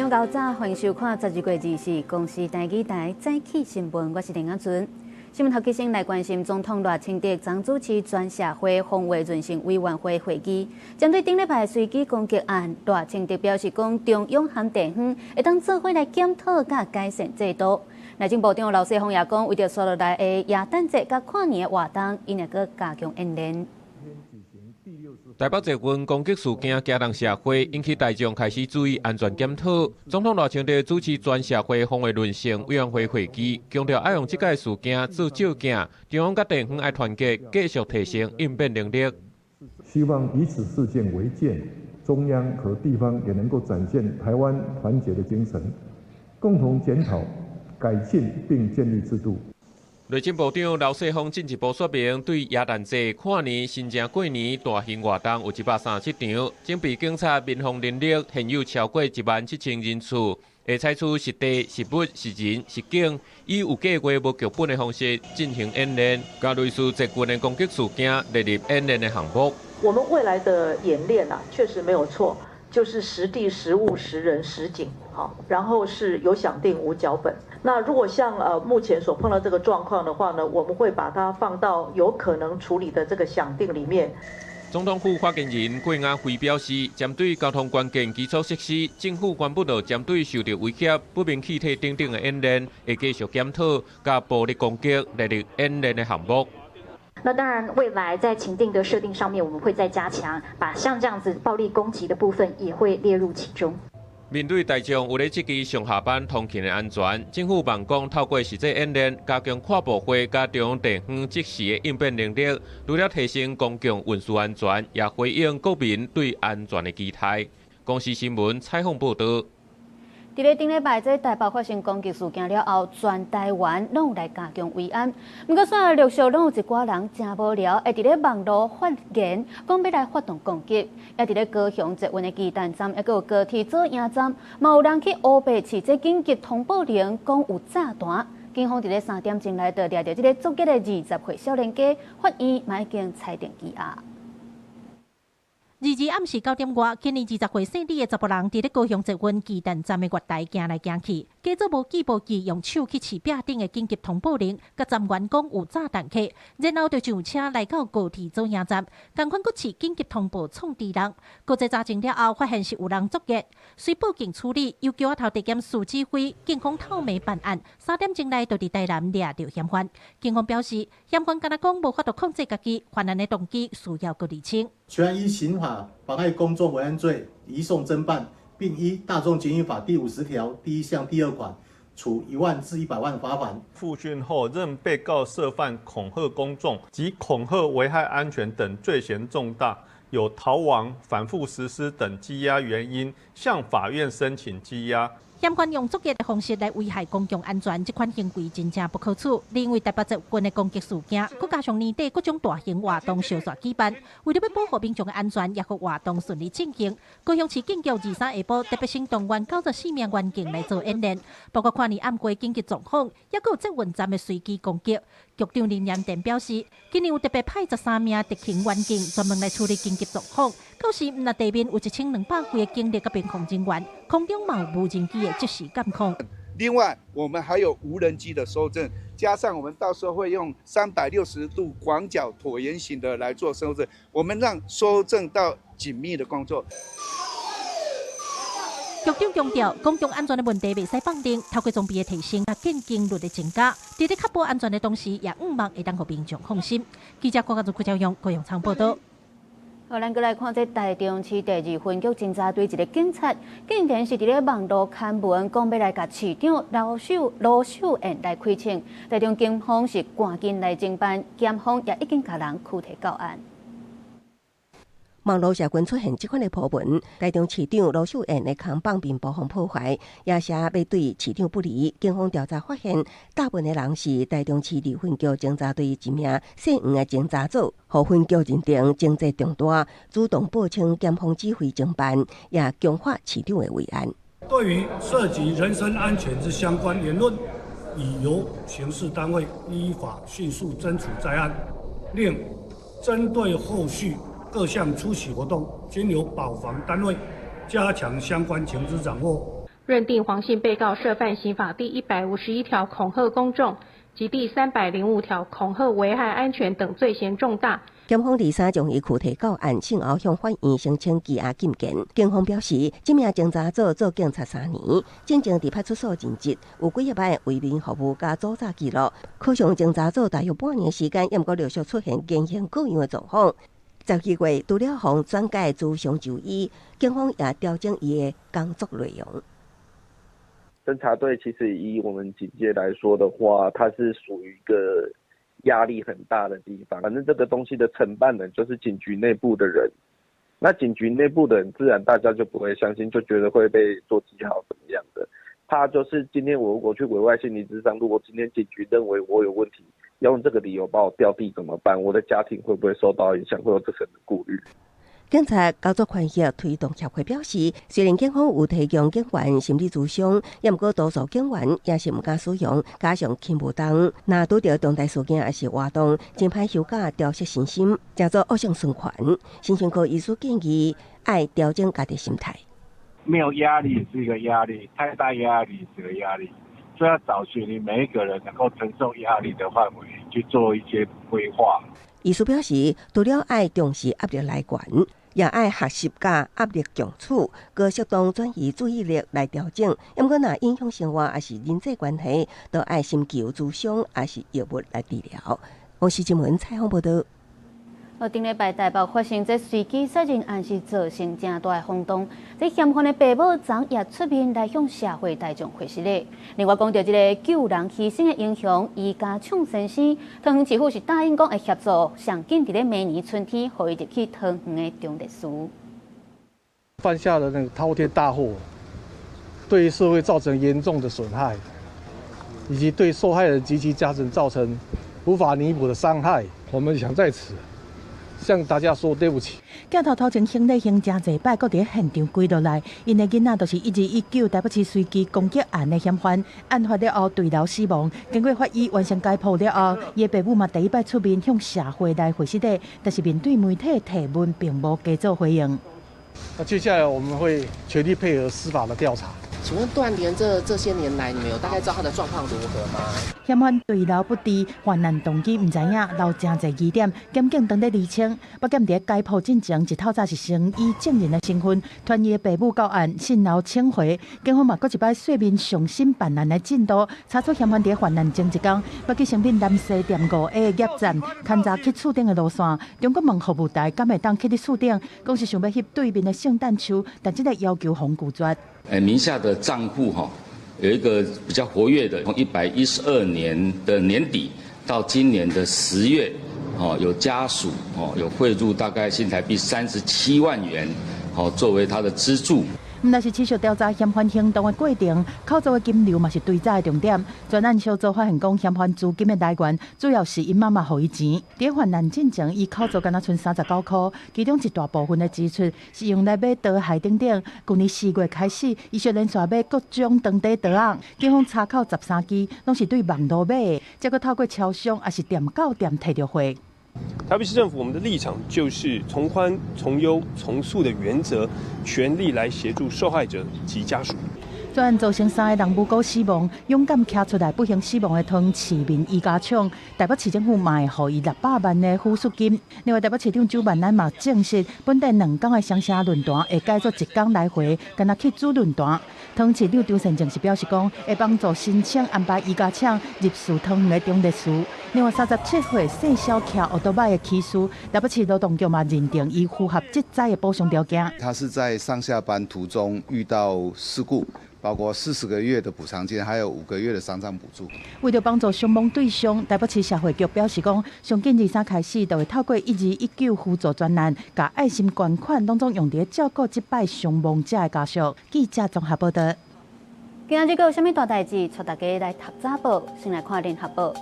朋友𠢕早，歡迎收看12月24公視台語台早起新聞，我是林阿純。新聞頭起先來關心總統賴清德昨主持全社會防衛韌性委員會會議，針對頂禮拜隨機攻擊案，賴清德表示講中央和地方會當做伙來檢討佮改善制度。內政部長劉世芳也講，為著紲落來的耶誕節佮跨年的活動，𪜶會閣加強演練。台北捷運攻擊事件驚動社會，引起大眾開始注意安全檢討。總統賴清德主持全社會防衛韌性委員會會議，強調愛用這個事件做照鏡，中央佮地方愛團結，繼續提升應變能力。希望以此事件為鑑，中央和地方也能夠展現台灣團結的精神，共同檢討、改進並建立制度。內政部長劉世芳進一步說明，對耶誕節、跨年、新正過年大型活動有137場，整備警察民防人力現有超過1萬7千人次，會採取實地、實物、實人、實景，以有計畫無劇本的方式進行演練，將類似捷運的攻擊事件列入演練的項目。我們未來的演練啊，確實沒有錯，就是實地、實物、實人、實景，好，然後是有想定無腳本。那如果像目前所碰到這個狀況的話呢，我們會把它放到有可能處理的這個想定裡面。總統府發言人郭雅慧表示，針對交通關鍵基礎設施，政府原本就針對受到威脅、不明氣體等等的演練，會繼續檢討，佮暴力攻擊列入演練的項目。那當然，未來在情境的設定上面，我們會再加強，把像這樣子暴力攻擊的部分也會列入其中。面對大眾有咧質疑上下班通勤的安全，政府望講透過實際演練，加強跨部會佮中央地方即時的應變能力，除了提升公共運輸安全，也回應國民對安全的期待。公視新聞採訪報導。佇咧頂禮拜，這台北發生攻擊事件了後，全台灣攏有來加強維安。毋過，煞陸續攏有一寡人誠無聊，會佇咧網路發言，講欲來發動攻擊。也佇咧高雄捷運的巨蛋站，抑閣有高鐵左營站，嘛有人去烏白試這緊急通報鈴，講有炸彈。警方佇咧3點鐘內就掠著這個作孽的20歲少年家，法院嘛已經裁定羈押。 22暗時9點外，今年20歲姓李的查埔人，佇咧高雄捷運巨蛋站的月台行來行去，假做無記無記，用手去試壁頂的緊急通報鈴，共站員講有炸彈客，然後就上車來到高鐵左營站，仝款閣試緊急通報創治人。國際查證了後，發現是有人作孽，隨報警處理，由橋仔頭地檢署指揮，警方透暝辦案，3點鐘內就佇台南掠著嫌犯。警方表示，嫌犯敢若講無法度控制家己，犯案的動機需要閣釐清。全案依刑法妨礙公眾維安罪移送偵辦，並依大眾捷運法第50條第1項第2款，處1萬至100萬罰款。複訊後，認被告涉犯恐嚇公眾及恐嚇危害安全等罪嫌重大，有逃亡、反覆實施等羈押原因，向法院申請羈押。嫌犯用作孽的方式來危害公共安全，這款行為真正不可取。另外，台北捷運的攻擊事件，閣加上年底各種大型活動相續舉辦，為著欲保護民眾的安全，也予活動順利進行。高雄市警局23下晡特別先動員94名員警來做演練，包括跨年暗過緊急狀況，抑閣有捷運站的隨機攻擊。局長林炎典表示，今年有特別派13名特勤員警專門來處理緊急狀況。到時毋但地面有1200幾个警力佮邊防人員，空中嘛有無人機的即時監控。另外，我們還有無人機的搜證，加上我們到時候會用360度廣角橢圓形的來做搜證，我們讓搜證到緊密的工作。局長強調，公共安全的問題袂使放任，透過裝備的提升，佮見警率的增加，佇咧確保安全的同時，也向望會當予民眾放心。記者郭家祖、郭朝陽、高雄倉報道。好，咱閣來看這台中市第二分局偵查隊一个警察，竟然是佇咧網路刊文，講欲來共市長盧秀燕來開槍。台中警方是趕緊來偵辦，檢方也已經共人拘提到案。網路社群出現這款的鋪文，台中市長盧秀燕的扛棒面部予破壞，也寫欲對市長不利。警方調查發現，貼文的人是台中市二分局偵查隊一名姓黃的偵查組，予分局認定情節重大，主動報請檢方指揮偵辦，也強化市長的維安。對於涉及人身安全之相關言論，已由刑事單位依法迅速偵處在案，另針對後續各項出席活動，均由保防單位加強相關情資掌握。認定黃姓被告涉犯刑法第151條恐嚇公眾及第305條恐嚇危害安全等罪嫌重大。檢方二三將伊拘提到案，訊後向法院申請羈押禁見。警方表示，這名偵查組做警察3年，進前佇派出所任職，有幾仔擺為民服務佮阻詐記錄。可上偵查組大約半年時間，猶毋過陸續出現言行各樣的狀況。12月，除了予轉介諮商就醫，警方也調整伊的工作內容。偵查隊其實以我們警界來說的話，它是屬於一個壓力很大的地方。反正這個東西的承辦人就是警局內部的人，那警局內部的人自然大家就不會相信，就覺得會被做記號怎麼樣的。怕就是今天我如果去委外心理諮商，如果今天警局認為我有問題，要用這個理由把我調離怎麼辦？我的家庭會不會受到影響？會有這層的顧慮。警察工作權益推動協會表示，雖然警方有提供警員心理諮商，猶毋過多數警員也是毋敢使用，加上輕負擔，若拄著重大事件抑是活動，真歹休假調適身心，成做惡性循環。精神科醫師建議，愛調整家己心態。沒有壓力是一個壓力，太大壓力是個壓力，所以要找尋你每一個人能夠承受壓力的範圍去做一些規劃。醫師表示，除了愛重視壓力來源，也愛學習佮壓力共處，閣適當轉移注意力來調整。毋過若影響生活抑是人際關係，都愛尋求諮商抑是藥物來治療。公視新聞採訪報導。頂禮拜台北發生這隨機殺人案是造成誠大的轟動，這嫌犯的爸母昨也出面來向社會大眾解釋咧。另外講著這个救人犧牲的英雄余家暢先生，桃園市府是答應講會協助，上緊佇咧明年春天，予伊入去桃園的忠烈祠。犯下了那個滔天大禍，對社會造成嚴重的損害，以及對受害人及其家人造成無法彌補的傷害，我們想在此向大家說對不起。鏡頭頭前行禮行誠濟擺，閣佇現場跪落來。𪜶的囡仔就是1219台北市隨機攻擊案的嫌犯，案發了後墜樓死亡。經過法醫完成解剖了後，伊的爸母嘛第一擺出面向社會來回釋禮，但是面對媒體提問，並無加做回應。那接下來我們會全力配合司法的調查。請問斷聯這些年來，你們有大概知道他的狀況如何嗎？嫌犯墜樓不治，犯案動機毋知影，留誠濟疑點，檢警當咧釐清。不過佇解剖進前，一透早是先以證人的身份，傳伊的爸母到案，訊後請回。警方嘛，閣一擺說明上新辦案的進度，查出嫌犯佇犯案前一工，欲去誠品南西店5A 業站，牽查去厝頂的路線。中國問服務台敢會當去佇厝頂，講是想欲翕對面的聖誕樹，但這个要求予拒絕。名下的賬戶哈，有一個比較活躍的，從112年的年底到今年的10月，哦，有家屬哦有匯入大概新台幣37萬元，哦，作為他的資助。毋但是持續調查嫌犯行動的過程，扣查的金流嘛是追查的重點。專案小組發現講，嫌犯資金的來源主要是𪜶媽媽予伊錢。佇犯案進前，伊扣查敢若賰39塊，其中一大部分的支出是用來買刀械等等。舊年4月開始，伊就連續買各種長短刀仔，警方查扣13支，攏是對網路買的，再閣透過超商抑是店到店提著貨。台北市政府，我們的立場就是從寬、從優、從速的原則，全力來協助受害者及家屬。專案造成三个人無辜死亡，勇敢徛出來不幸死亡的桃園市民余家暢，台北市政府嘛會予伊600萬的撫恤金。另外，台北市長蔣萬安嘛證實，本地2工的雙城論壇會改做一工來回，干焦去主論壇。桃園市長張善政是表示講，會幫助申請安排余家暢入祀桃園的忠烈祠。另外，37歲細小騎歐多擺的騎士，台北市勞動局嘛認定伊符合職災的補償條件。他是在上下班途中遇到事故。包括40個月的補償金，還有5個月的喪葬補助。為著幫助傷亡對象，台北市社會局表示講，上緊23開始就會透過1219扶助專案，共愛心捐款攏總用佇照顧這擺傷亡者的家屬。記者綜合報導。今仔日閣有啥物大代誌？帶大家來讀早報，先來看聯合報。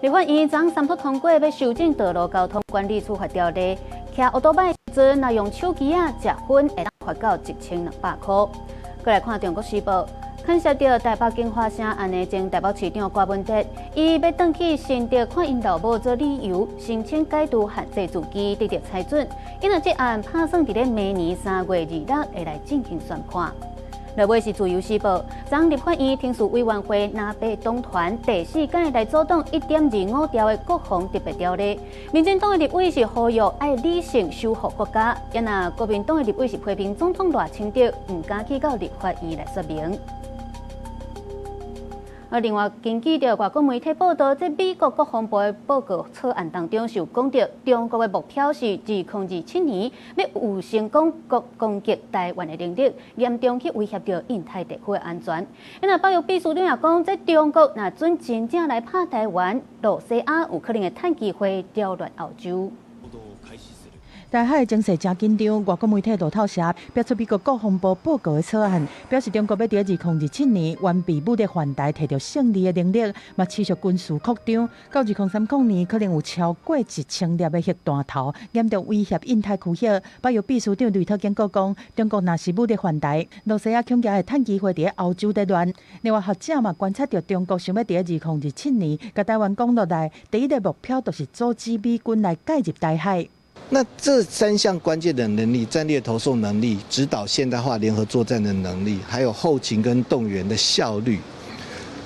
立法院昨三讀通過欲修正道路交通管理處罰條例，騎歐多擺時陣，若用手機仔食薰，會當罰到1200塊。閣來看《中國時報》，牽涉著台北京華城案的前台北市長柯文哲，伊欲轉去新竹看𪜶老母做理由，申請解除限制住居得著裁准。因為這案拍算佇咧明年3月26會來進行宣判。落尾是自由時報，昨立法院程序委員會藍白黨團第四屆來阻擋1.25兆的國防特別條例。民進黨的立委是呼籲愛理性守護國家，啊若國民黨的立委是批評總統賴清德毋敢去到立法院來說明。啊，另外，根據著外國媒體報道，這美國國防部的報告草案當中是有講著，中國的目標是2027年欲有成功攻擊台灣的能力，嚴重去威脅著印太地區的安全。那北約秘書長也講，這中國若準真正來拍台灣，露西亞有可能會趁機會擾亂歐洲。台海情勢誠緊張，外國媒體路透社標出美國國防部報告的草案，表示中國欲佇2027年完備武力犯台、提著勝利的能力，嘛持續軍事擴張，到2030年可能有超過1000粒的核彈頭，嚴重威脅印太區域。北約秘書長呂特警告講，中國若是武力犯台，露西亞恐驚會趁機會佇歐洲咧亂。另外學者嘛觀察著中國想欲佇2027年共台灣攻落來，第一个目標就是阻止美軍來介入台海。那這三項關鍵的能力：戰略投送能力、指導現代化聯合作戰的能力，還有後勤跟動員的效率。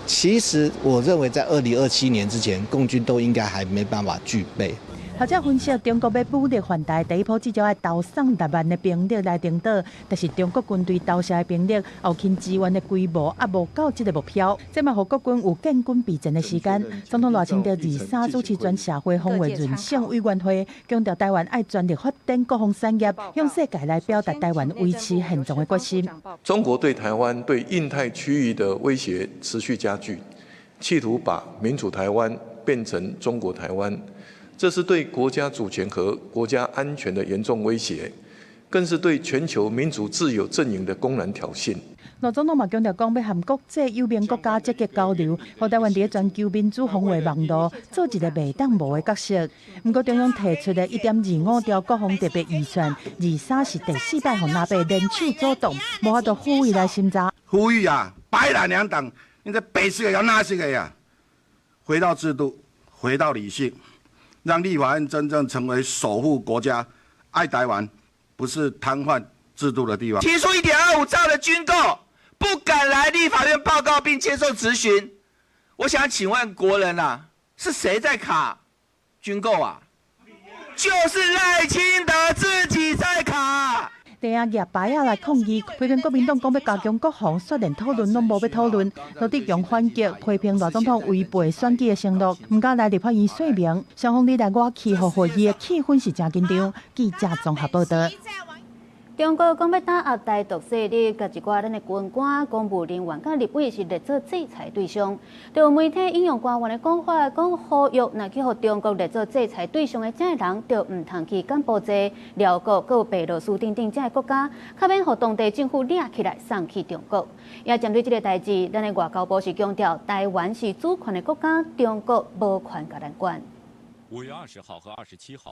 其實，我認為在2027年之前，共軍都應該還沒辦法具備。學者分析，中國欲武力犯台，第一波至少愛投送6萬的兵力來登島，但是中國軍隊投射的兵力後勤支援的規模猶無到這个目標，這嘛予國軍有建軍備戰的時間。總統賴清德23主持全社會防衛韌性委員會，強調台灣愛全力發展國防產業，向世界來表達台灣維持現狀的決心。中國對台灣、對印太區域的威脅持續加劇，企圖把民主台灣變成中國台灣。這是對國家主權和國家安全的嚴重威脅，更是對全球民主自由陣營的公然挑釁。賴總統嘛強調講，欲和國際友盟國家積極交流，予台灣佇全球民主防衛網路做一个袂當無的角色。毋過中央提出的1.25兆國防特別預算，23是第四擺予藍白聯手阻擋，無法度呼籲來審查。呼籲啊，白藍兩黨，你這白色的要藍色的呀，回到制度，回到理性。讓立法院真正成為守護國家、愛台灣，不是癱瘓制度的地方。提出1.25兆的軍購，不敢來立法院報告並接受質詢。我想請問國人啊，是誰在卡軍購啊？就是賴清德自己在卡。地下舉牌仔來抗議，批評國民黨講欲加強國防，煞連討論攏無欲討論。羅致強反擊，批評賴總統違背選舉的承諾，毋敢來立法院說明。雙方你來我去，予會議的氣氛是誠緊張。記者綜合報道。中國講欲打壓台獨勢力，共一寡咱的軍官、公務人員佮立委是列做制裁對象。就媒體引用官員的講法，講呼籲若去予中國列做制裁對象的這个人，就毋通去柬埔寨、寮國、閣有白羅斯等等這个國家，較免予當地政府掠起來送去中國。也針對這个代誌，咱的外交部是強調，台灣是主權的國家，中國無權共咱管。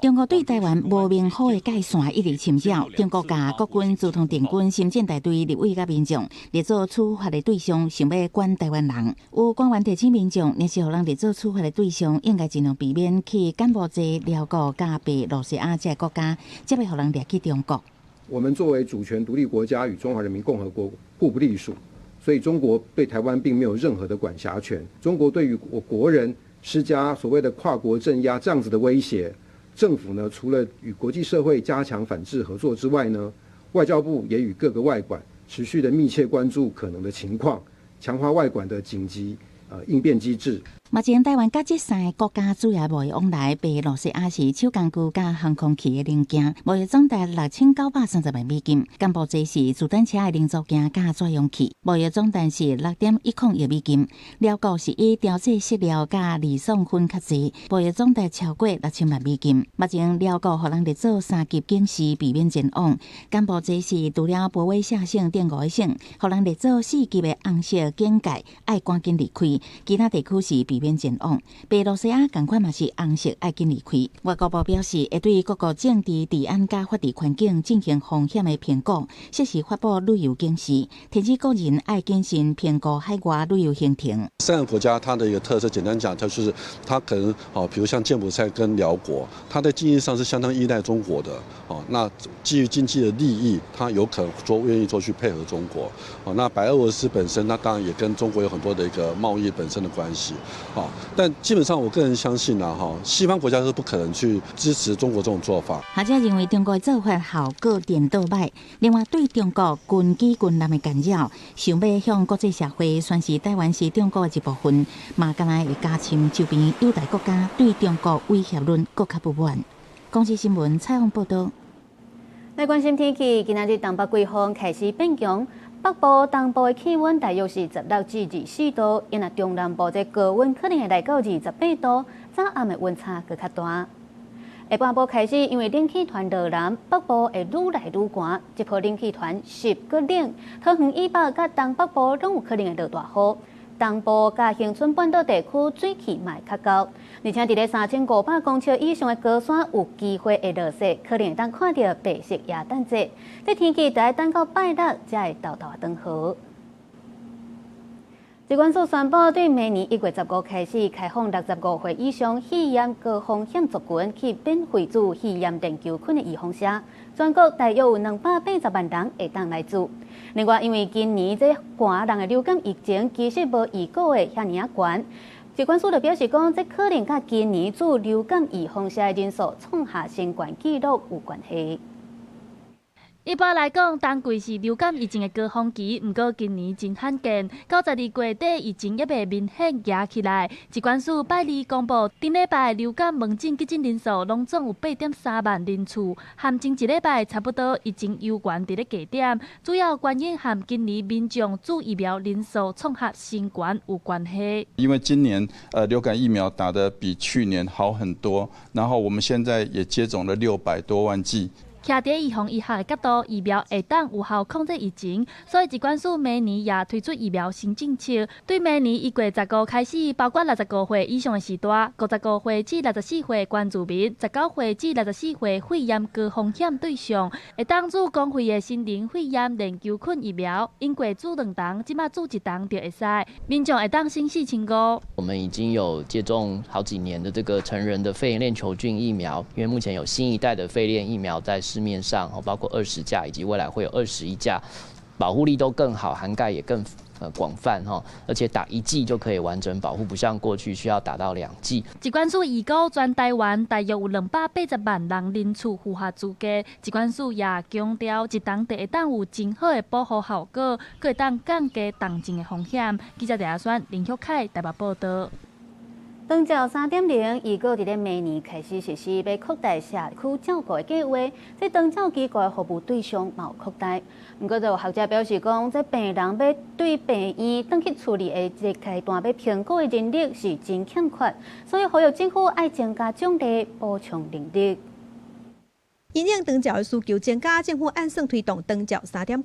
中國對台灣無明確的界線一直侵擾。中國共國軍、自動定軍、深圳大隊立委佮民眾列做處罰的對象，想欲管台灣人。有官員提醒民眾，若是予人列做處罰的對象，應該盡量避免去柬埔寨、寮國、佮白羅西亞這个國家，才袂予人掠去中國。我們作為主權獨立國家，與中華人民共和國互不隸屬，所以中國對台灣並沒有任何的管轄權。中國對於我國人施加所謂的跨國鎮壓這樣子的威脅，政府呢，除了與國際社會加強反制合作之外呢，外交部也與各個外館持續的密切關注可能的情況，強化外館的緊急應變機制。目前台灣佮這三个國家主要貿易往來，白羅西亞是手工具佮航空器的零件，貿易總值6930萬美金；柬埔寨是自動車的零組件佮載容器，貿易總值是6.10億美金。寮國是以調製飼料佮離爽粉較濟，貿易總值超過6000萬美金。目前寮國予人列做三級警示，避免前往。柬埔寨是除了波威舍省等五个省，予人列做四級的紅色警戒，愛趕緊離開。其他地區是避免。免前往。白羅西亞仝款嘛是紅色愛緊離開。外交部表示，會對各國政治、治安佮法治環境進行風險的評估，適時發布旅遊警示，提醒國人愛謹慎評估海外旅遊行程。三個國家它的一個特色，簡單講，就是它可能哦，比如像柬埔寨跟寮國，它在經濟上是相當依賴中國的哦。那基於經濟的利益，它有可能說願意做去配合中國。哦，那白俄羅斯本身，那當然也跟中國有很多的一個貿易本身的關係。哦，但基本上我個人相信啦，哈，西方國家是不可能去支持中國這種做法。學者認為中國的做法效果顛倒䆀，另外對中國軍機軍艦的干擾，想欲向國際社會宣示台灣是中國的一部分，嘛敢若會加深周邊友台國家對中國威脅論閣較不滿。公視新聞採訪報導。來關心天氣，今仔日東北季風開始變強，北部、東部的氣溫大約是16至24度，因為中南部這高溫可能會來到28度，早暗的溫差閣較大。下半晡開始，因為冷氣團落南，北部會愈來愈寒。這波冷氣團濕閣冷，桃園以北佮東北部攏有可能會落大雨。東部佮恆春半島地區水氣嘛會較厚，而且佇咧3500公尺以上的高山有機會會落雪，可能會當看著白色耶誕節。這天氣得愛等到拜六才會沓沓轉好。疾管署宣布，對明年1月15開始開放65歲以上肺炎高風險族群去免費注肺炎鏈球菌的預防射，全國大約有280萬人會當來注。另外，因為今年這寒人的流感疫情其實無預估的遐爾仔懸，疾管署就表示講，這可能佮今年注流感預防射的人數創下新懸紀錄有關係。一般來講，冬季是流感疫情的高峰期，毋過今年真罕見，92月底疫情猶未明顯夯起來。疾管署拜二公布，頂禮拜流感門診急診人數攏總有8.3萬人次，和前一禮拜差不多，疫情猶原佇咧低點。主要原因和今年民眾注疫苗人數創下新高有關係。因為今年流感疫苗打得比去年好很多，然後我們現在也接種了600多萬劑。徛佇預防醫學的角度，疫苗會當有效控制疫情，所以疾管署明年也推出疫苗新政策。對明年1月15開始，包括65歲以上的序大、55歲至64歲原住民、19歲至64歲肺炎高風險對象，會當注公費的成人肺炎鏈球菌疫苗，應過注兩針，這馬注一針就會使。民眾會當省4500。我們已經有接種好幾年的這個成人的肺炎鏈球菌疫苗，因為目前有新一代的肺鏈疫苗在市面上，包括20價以及未來會有21價，保護力都更好，涵蓋也更廣泛哈，而且打一劑就可以完整保護，不像過去需要打到兩劑。疾管署預估全台灣大約有280萬人人次符合資格。疾管署也強調，一針就會當有真好的保護效果，閣會當降低重症的風險。記者李阿選、林旭凱台北報導。長照3.0預告佇咧明年開始實施，欲擴大社區照顧的計劃。這長照機構的服務對象嘛有擴大。毋過，就有學者表示講，這病人欲對病院轉去厝裡的這個階段，欲評估的人力是真欠缺，所以呼籲政府愛增加獎勵，補充人力。因應長照的需求增加，政府按算推動長照3.0。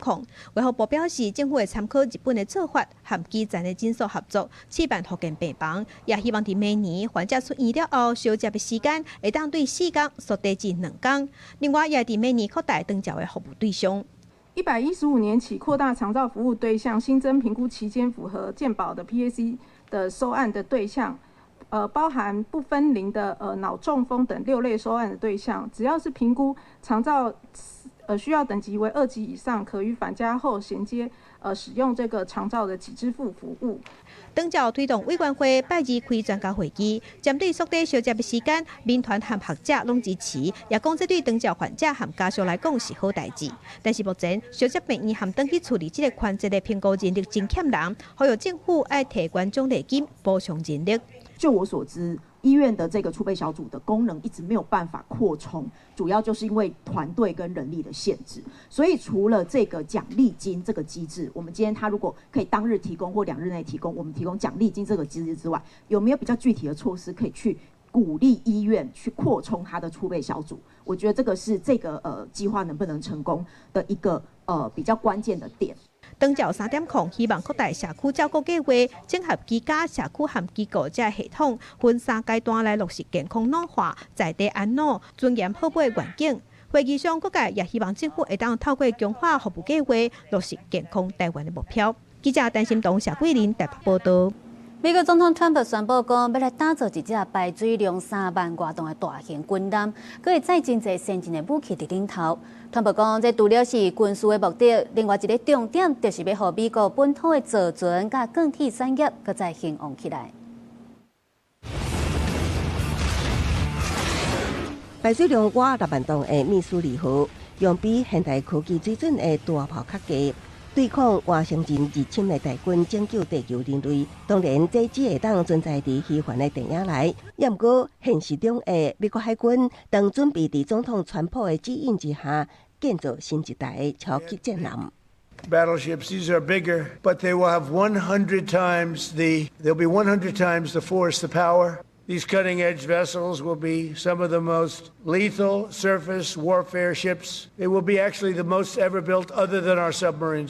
衛福部表示，政府會參考日本的做法，和基層的診所合作，試辦復健病房，也希望佇明年患者出院了後，相接的時間會當對4工縮短至2工。另外，也佇明年擴大長照的服務對象。115年起擴大長照服務對象，新增評估期間符合健保的 PAC 的收案的對象。包含不分齡的腦中風等六類收案的對象，只要是評估長照需要等級為2級以上，可於返家後銜接使用這個長照的給支付服務。長照推動委員會拜二開專家會議，針對縮短相接的時間，民團和學者攏支持，也講這對長照患者和家屬來講是好代誌。但是目前相接病院和轉去厝裡這個環節的評估人力真欠人，呼籲政府愛提懸獎勵金補充人力。就我所知，醫院的這個儲備小組的功能一直沒有辦法擴充，主要就是因為團隊跟人力的限制。所以除了這個獎勵金這個機制，我們今天他如果可以當日提供或2日內提供，我們提供獎勵金這個機制之外，有沒有比較具體的措施可以去鼓勵醫院去擴充他的儲備小組？我覺得這個是這個計劃能不能成功的一個比較關鍵的點。長照3.0希望擴大社區照顧計劃，整合居家、社區和機構這系統，分三階段來落實健康老化、在地安老、尊嚴好尾的願景。會議上，各界也希望政府會當透過強化服務計劃，落實健康台灣的目標。記者陳心彤、謝桂林台北報道。美國總統川普宣布講，欲來打造一隻排水量3萬外噸的大型軍艦，閣會載真濟先進的武器佇頂頭。川普講，這除了是軍事的目的，另外一个重點就是欲予美國本土的造船佮鋼鐵產業閣再興旺起來。排水量倚6萬噸的密蘇里號，用比現代科技水準的大炮較低，對抗外星人入侵的大軍，拯救地球人類。當然，這只會當存在佇虛幻的電影內。也毋過，現實中的美國海軍當準備佇總統川普的指引之下，建造新一代的超級戰艦。 Battleships, these are bigger, but they will have 100 times the, they'll be 100 times the force, the power. These cutting edge vessels will be some of the most lethal surface warfare ships. They will be actually the most ever built other than our submarines.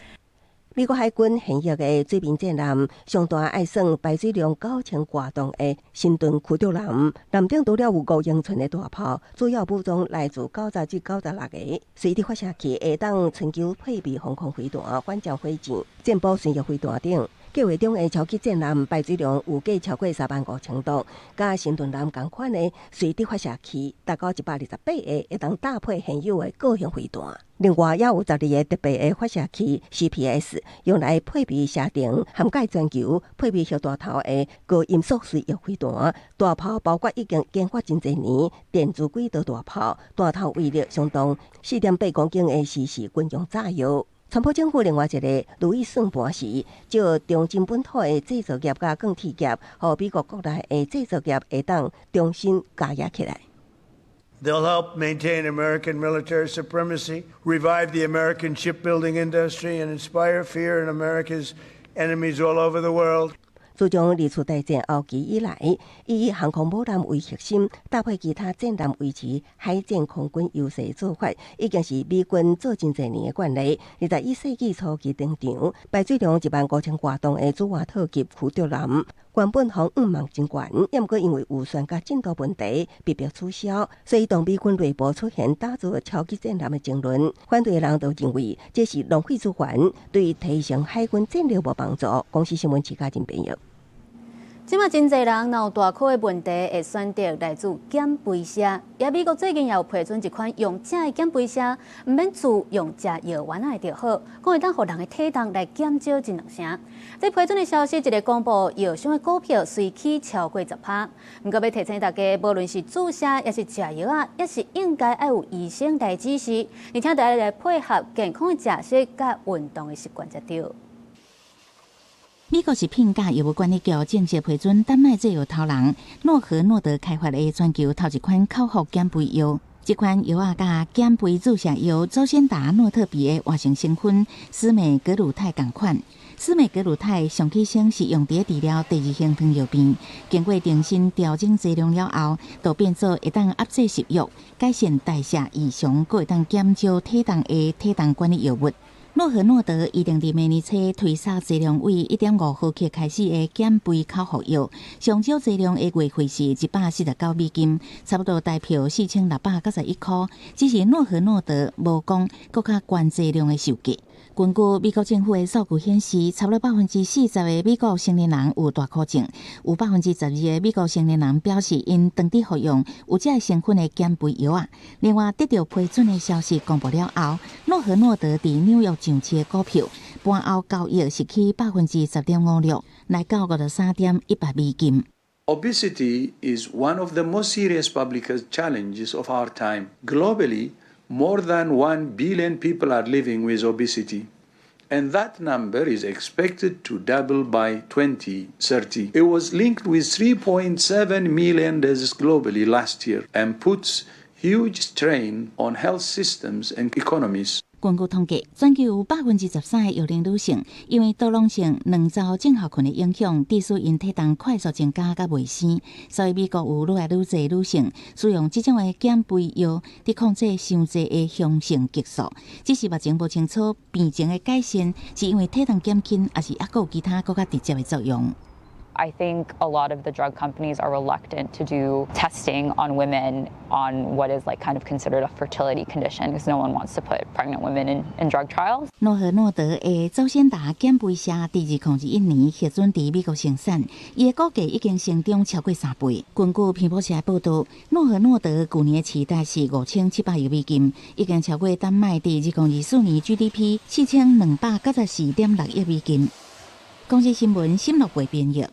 美國海軍現役的水面戰艦上大愛算排水量9000外噸的神盾驅逐艦，艦頂除了有5英寸的大炮，主要武裝來自90至96個隨地發射器，會當全球配備防空飛彈、反艦火箭、戰斧巡弋飛彈等。計劃中的超級戰艦排水量預計超過3萬5千噸，佮神盾艦仝款的隨地發射器達到128個，會當搭配現有的個型飛彈。另外，也有12個特別的發射器 CPS，用來配備射程涵蓋全球、配備核彈頭的高音速隨翼飛彈。大炮包括已經研發真濟年電子軌道大炮，彈頭威力相當4.8公斤的新式軍用炸藥。川普政府另外一个如意算盤是，藉重振本土的製造業佮鋼鐵業，予美國國內的製造業會當重新加壓起來。 They'll help maintain American military supremacy, revive the American shipbuilding industry, and inspire fear in America's enemies all over the world. 自從二次大戰後期以來，以航空母艦為核心，搭配其他戰艦維持海戰空軍優勢做法，已經是美軍做真濟年的慣例。21世紀初期登場，排水量1萬5千外噸的朱華特級驅逐艦，原本予願望真懸，毋過因為預算佮進度問題，被迫取消。所以當美軍內部出現打造超級戰艦的爭論，反對的人都認為這是浪費資源，對提升海軍戰力無幫助。公視新聞徐家仁編譯。這馬真濟人若有大箍的問題，會選擇來做減肥射。也美國最近也有批准一款用食的減肥射，毋免自用食藥丸仔就好，講會當予人的體重來減少一兩成。這批准的消息一个公布，藥商的股票隨起超過10%。毋過欲提醒大家，無論是注射，抑是食藥仔，抑是應該愛有醫生來指示，而且著愛來配合健康的食食佮運動的習慣才對。美國食品佮藥物管理局正式批准丹麥製藥頭人諾和諾德開發的全球頭一款口服減肥藥。這款藥仔佮減肥注射藥祖先達諾特鼻的活性成分司美格魯肽仝款。司美格魯肽上起先是用佇治療第二型糖尿病，經過重新調整劑量了後，就變做會當壓制食慾、改善代謝異常，閣會當減少體重的體重管理藥物。諾和諾德預定佇明年初推銷劑量為1.5毫克開始的減肥口服藥，上少劑量的月費是149美金，差不多台票4691箍。只是諾和諾德無講閣較懸劑量的售價。根據美國政府的數據顯示，差不多40%的美國成年人有大箍症，有12%的美國成年人表示𪜶長佇服用有這个成分的減肥藥仔。另外，得著批准的消息公布了後，諾和諾德佇紐約上市的股票盤後交易是起10.56%，來到53.18美金。 Obesity is one of the most serious public health challenges of our time. Globally, more than 1 billion people are living with obesity, and that number is expected to double by 2030. It was linked with 3.7 million deaths globally last year and puts huge strain on health systems and economies. 根據統計，全球有13%的育齡女性因為多囊性卵巢症候群的影響，致使𪜶體重快速增加佮袂生。所以美國有愈來愈濟女性使用這種的減肥藥，佇控制傷濟的雄性激素。只是目前無清楚病情的改善是因為體重減輕，抑是猶閣有其他閣較直接的作用。 I think a lot of the drug companies are reluctant to do testing on women on what is like kind of considered a fertility condition because no one wants to put pregnant women in drug trials. 諾和諾德的祖先達減肥射佇2021年核准佇美國生產，伊的股價已經成長超過3倍。根據彭博社報導，諾和諾德舊年的市值是5700億美金，已經超過丹麥佇2024年 GDP 4294.6億美金。公視新聞沈樂培編譯。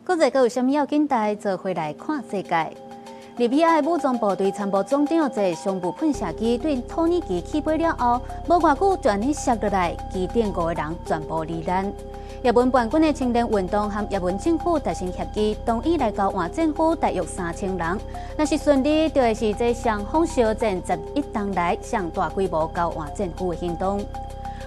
國際閣有啥物要緊代做伙來看世界。利比亞的武裝部隊參謀總長坐商務噴射機對土耳其起飛了後，無偌久就按呢摔落來，機頂五個人全部罹難。也門叛軍的青年運動和也門政府達成協議，同意來交換戰俘大約3000人。若是順利，就會是這雙方休戰11冬來上大規模交換戰俘的行動。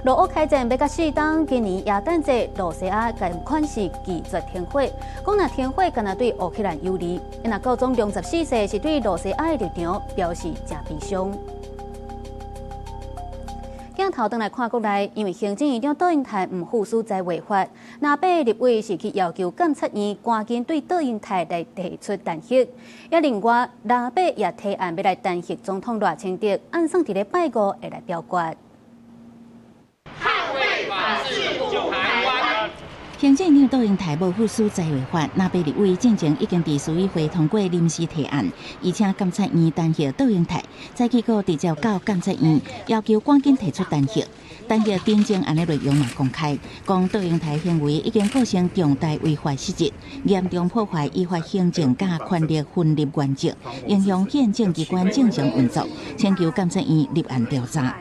俄烏開戰欲共4冬，今年耶誕節，露西亞共款是拒絕停火，講若停火，干焦對烏克蘭有利。若教宗良十四世是對露西亞的立場表示誠悲傷。鏡頭轉來看國內，因為行政院長杜英泰毋符所在違法，藍白立委是去要求監察院趕緊對杜英泰來提出彈劾。也另外，藍白也提案欲來彈劾總統賴清德，按算佇咧拜五會來表決。捍衛法治護台灣。行政院長杜英泰無符所在違法，藍白立委進前已經佇市議會通過臨時提案，伊請監察院彈劾杜英泰，再結果直接到監察院要求趕緊提出彈劾。彈劾訂正案的內容嘛公開，講杜英泰行為已經構成重大違法失職，嚴重破壞依法行政佮權力分立原則，影響憲政機關正常運作，請求監察院立案調查。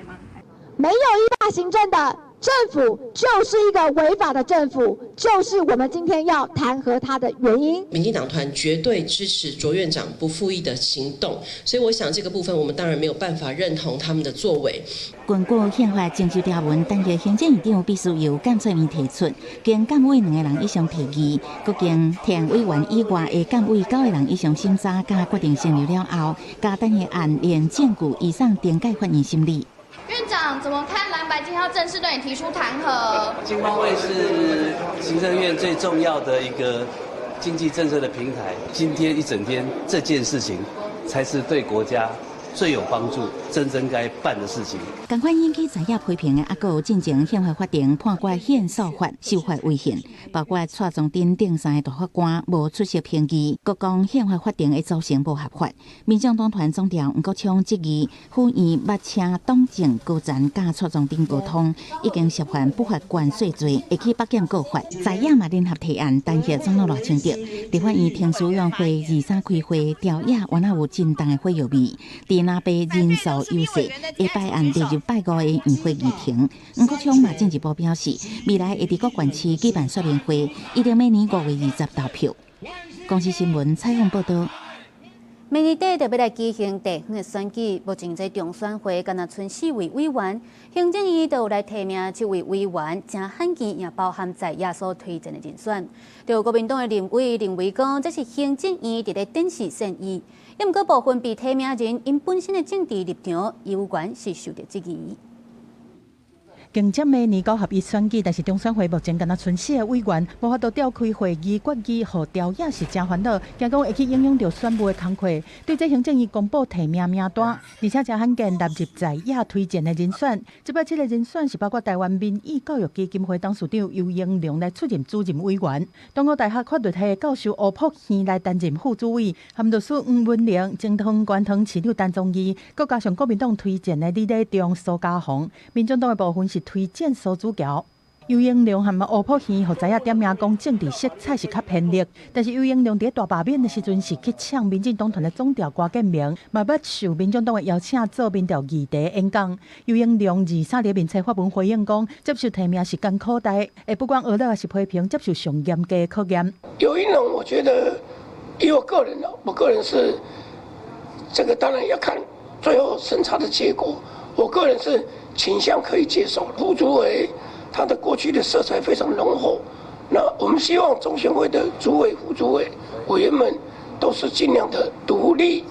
沒有依法行政的政府就是一個違法的政府，就是我們今天要彈劾他的原因。民進黨團絕對支持卓院長不附議的行動，所以我想這個部分我們當然沒有辦法認同他們的作為。根據憲法正式條文，彈劾行政院長必須由監察院提出，經監委兩个人以上提議，閣經提案委員以外的監委九個人以上審查，佮決定成立了後，共彈劾案連證據移送懲戒法院審理。院長怎麼看藍白今天要正式對你提出彈劾？經貿會是行政院最重要的一個經濟政策的平台。今天一整天這件事情，才是對國家最有幫助、真正該辦的事情。仝款引起在野批評的，猶閣有進前憲法法庭判決憲訴法修法違憲，包括蔡宗丁等三个大法官無出席評議，閣講憲法法庭的組成無合法。民眾黨團總召黃國昌質疑，府院捌請黨政高層佮蔡宗丁溝通，已經涉犯不法關稅罪，會去北檢告發。在野嘛聯合提案彈劾總統賴清德。立法院程序委員會二三開會朝野原來有真重的火藥味，佇藍白人數優勢，會擺案列入拜五的院會議程。黃國昌嘛進一步表示，未來會佇各縣市舉辦說明會，一定明年5月20投票。公視新聞採訪報導。明年底就欲來舉行地方的選舉，目前這中選會干焦賰四位委員，行政院就有來提名七位委員，誠罕見也包含在野所推薦的人選。就國民黨的立委認為講，這是行政院佇咧展示善意，也毋過部分被提名人𪜶本身的政治立場，猶原是受著質疑。迎接明年九合一選舉，但是中選會目前干焦賰四个委員，無法度召開會議決議，予朝野是誠煩惱，驚講會去影響著選務的工課。對這行政院公布提名名單，而且誠罕見納入在野推薦的人選。這擺七个人選是包括臺灣民意教育基金會董事長游盈隆來出任主任委員，東吳大學法律系教授吳璞軒來擔任副主委，含律師黃文玲、前桃園縣市長陳宗義，閣加上國民黨推薦的李禮中、蘇嘉宏，民進黨的部分是推薦蘇子喬。游盈隆和吳璞軒予在野點名講政治色彩是較偏綠，但是游盈隆佇大罷免的時陣是去嗆民進黨團的總召郭建明，嘛捌受民進黨的邀請做民調議題演講。游盈隆23佇面冊發文回應講，接受提名是艱苦代，會不管惡劣抑是批評，接受上嚴格的考驗。游盈隆，我覺得以我個人，我個人是這個當然要看最後審查的結果。我個人是傾向可以接受。副主委他的過去的色彩非常濃厚，那我們希望中選會的主委、副主委、委員們都是盡量的獨立、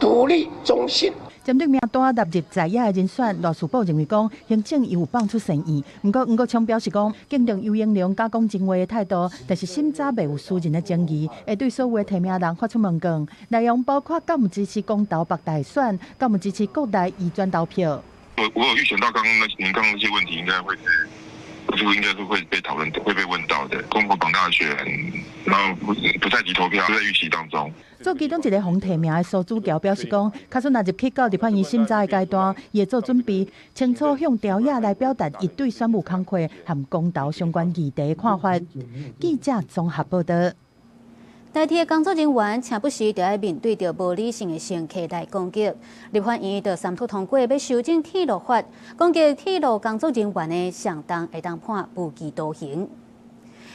獨立中性。針對名單納入在野的人選，賴士葆認為講，行政院有放出善意。毋過黃國昌表示講，敬重游盈隆敢講真話的態度，但是審查袂有私人的情誼，會對所有的提名人發出問卷，內容包括敢有支持公投北大選，敢有支持國內移轉投票。我有預想到剛剛那您剛剛那些問題，應該會是，這個應該是會被討論、會被問到的。公投綁大選，然後不在籍投票，都在預期當中。做其中一個予提名的蘇子喬表示講，假使若入去到立法院審查的階段，伊會做準備，清楚向朝野來表達伊對選務工課和公投相關議題的看法。記者綜合報道。台鐵工作人員時不時就愛面對著無理性的乘客來攻擊。立法院就三讀通過欲修正鐵路法，攻擊鐵路工作人員的相當會當判無期徒刑。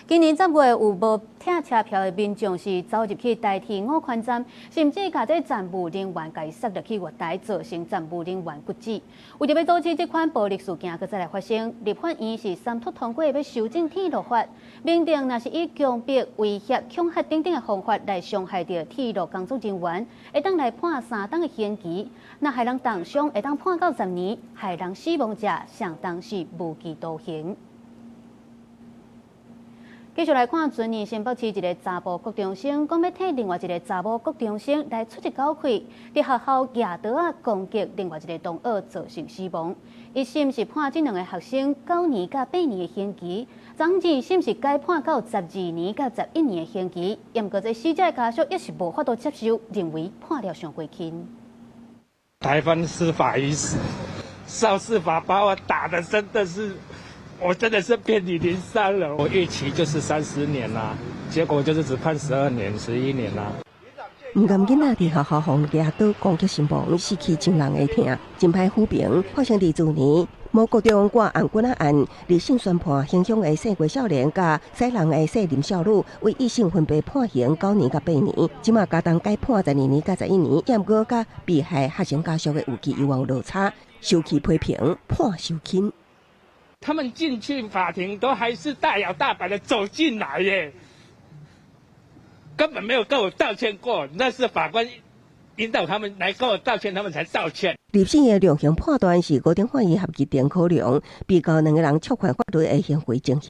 今年10月有無拆車票的民眾是走入去台鐵五權站，甚至共這站務人員共伊捒入去月台，造成站務人員骨折。為著欲阻止這款暴力事件閣再來發生，立法院是三讀通過欲修正鐵路法，明定若是以強迫、威脅、恐嚇等等的方法來傷害著鐵路工作人員，會當來判3冬的刑期；若害人重傷，會當判到10年；害人死亡者，相當是無期徒刑。繼續來看，前年新北市一个查埔國中生，講欲替另外一个查某國中生來出一口氣，佇學校舉刀仔攻擊另外一个同學，造成死亡。一審是判這兩个學生9年佮8年的刑期，昨二審是改判到12年佮11年的刑期。毋過這死者家屬也是無法度接受，認為判了傷過輕。台灣司法已死，肇事法把我打得真的是。我真的是遍體鱗傷了，我預期就是30年啦，結果就是只判12年、11年啦。毋甘囡仔佇學校予人舉刀攻擊身亡，死去親人的疼，真歹撫平。發生佇去年某國中掛紅棍仔案，二審宣判行兇的姓郭少年佮殺人的姓林少女，為一審分別判刑9年佮8年，這馬加重改判12年佮11年，毋過佮被害學生家屬的預期猶有落差，受氣批評判傷輕。他們進去法庭都還是大搖大擺的走進來耶，根本沒有跟我道歉過。那是法官引導他們來跟我道歉，他們才道歉。二審的量刑判斷是高等法院合議庭考量，被告兩个人觸犯法律的行為情形，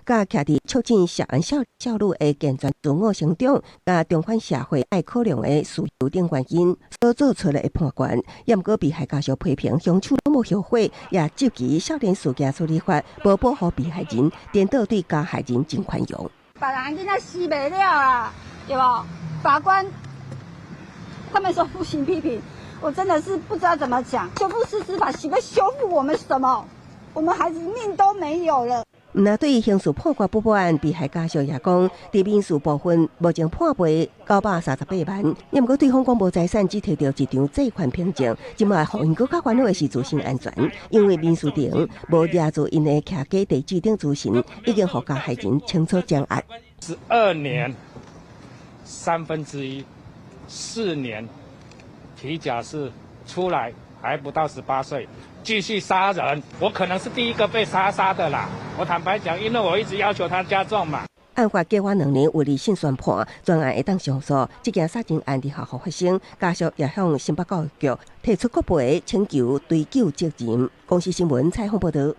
佮徛佇促進涉案少少女的健全自我成長，佮重返社會愛考量的需求等原因所做出來的判決。也毋過被害家屬批評兇手攏無後悔，也質疑少年事件處理法無保護被害人，顛倒對加害人真寬容。別人囡仔死袂了啊，對無？法官他們說不行批評。我真的是不知道怎麼講，修復式司法是欲修復我們什麼？我們孩子命都沒有了。毋但對刑事判決不滿，被害家屬也講，佇民事部分目前判賠938萬，也毋過對方講無財產，只提著一張債權憑證，這馬予𪜶閣較煩惱的是自身安全，因為民事庭無掠住𪜶的徛家地址等資訊，已經予加害人清楚掌握。12年1/3，4年。提假釋出來還不到18歲，繼續殺人，我可能是第一個被殺殺的啦。我坦白講，因為我一直要求他加重嘛。案發過完2年，有二審宣判，全案會當上訴。這件殺人案佇學校發生，家屬也向新北教育局提出國賠，請求追究責任。公視新聞採訪報導。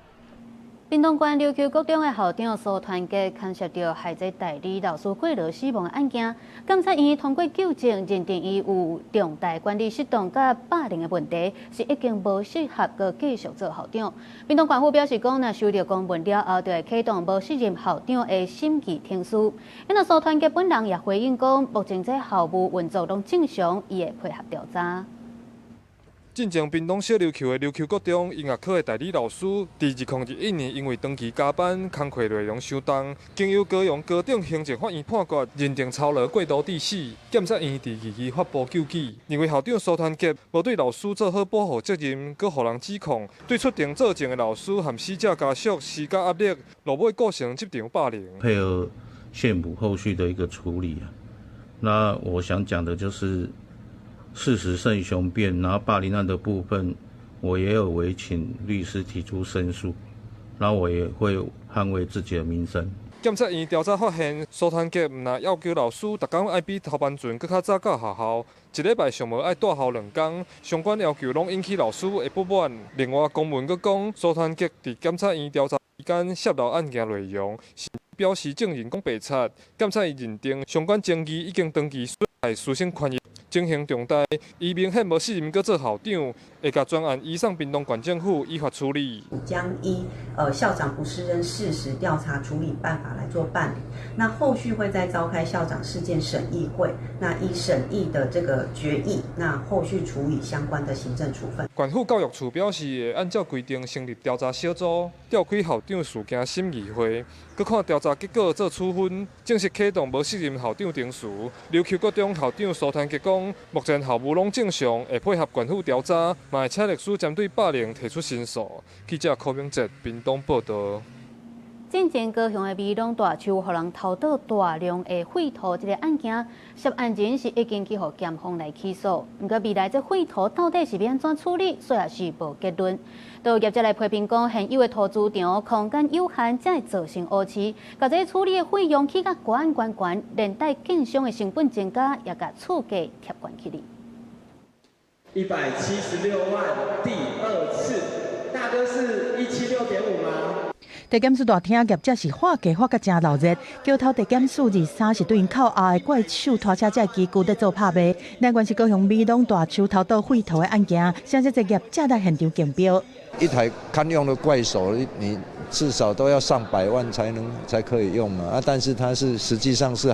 屏東縣琉球國中的校長蘇團結牽涉著害這代理老師過勞死亡的案件，檢察院通過糾正認定伊有重大管理失當佮霸凌的問題，是已經無適合閣繼續做校長。屏東縣府表示講，若收著公文了後，就會啟動無適任校長的審議程序。那蘇團結本人也回應講，目前這校務運作攏正常，伊會配合調查。進前屏東小琉球的琉球國中音樂科的代理老師，佇2021年因為長期加班，工課內容傷重，經由高雄高等行政法院判決，認定操勞過度致死。檢察院佇2日發布糾舉，認為校長蘇團結無對老師做好保護責任，閣予人指控對出庭作證的老師和死者家屬施加壓力，落尾構成職場霸凌。配合縣府後續的一個處理啊，那我想講的就是。事實勝雄辯，然後霸凌案的部分，我也有委請律師提出申訴，那我也會捍衛自己的名聲。檢察院調查發現，蘇團結毋但要求老師逐工愛比頭班船閣較早到學校，一禮拜上無愛蹛校2工，相關要求攏引起老師的不滿。另外，公文閣講，蘇團結佇檢察院調查期間泄露案件內容，表示證人講白賊。檢察院認定相關爭議已經長期損害師生權益，情形重大，伊明顯無適任閣做校長，會共專案移送屏東縣政府依法處理。將依校長不適任事實調查處理辦法來做辦理，那後續會再召開校長事件審議會，那依審議的這個決議，那後續處理相關的行政處分。縣府教育處表示，會按照規定成立調查小組，召開校長事件審議會，閣看調查結果做處分，正式啟動無適任校長程序。琉球國中校長蘇團結講，目前校務攏正常，會配合縣府調查，嘛會請律師針對霸凌提出申訴。記者柯明哲屏東報導。進前高雄的美濃大樹，予人偷倒大量的廢土，這个案件，涉案人是已經去予檢方來起訴。毋過未來這廢土到底是欲按怎處理，煞也是無結論。都有業者來批評講，現有的土資場空間有限，才會造成烏市，共這處理的費用起較懸懸懸，連帶建商的成本增加，也共厝價疊懸起來。176萬，第二次，大哥是176.5嗎？地檢署大廳業者是喊價喊甲誠鬧熱，橋頭地檢署23是對𪜶扣押的怪手拖車這機具咧做拍賣，乃原是高雄美濃大樹偷倒廢土的案件，啥這濟業者來現場競標。一台堪用的怪手，你至少都要上百萬才能才可以用嘛。啊，但是它是實際上是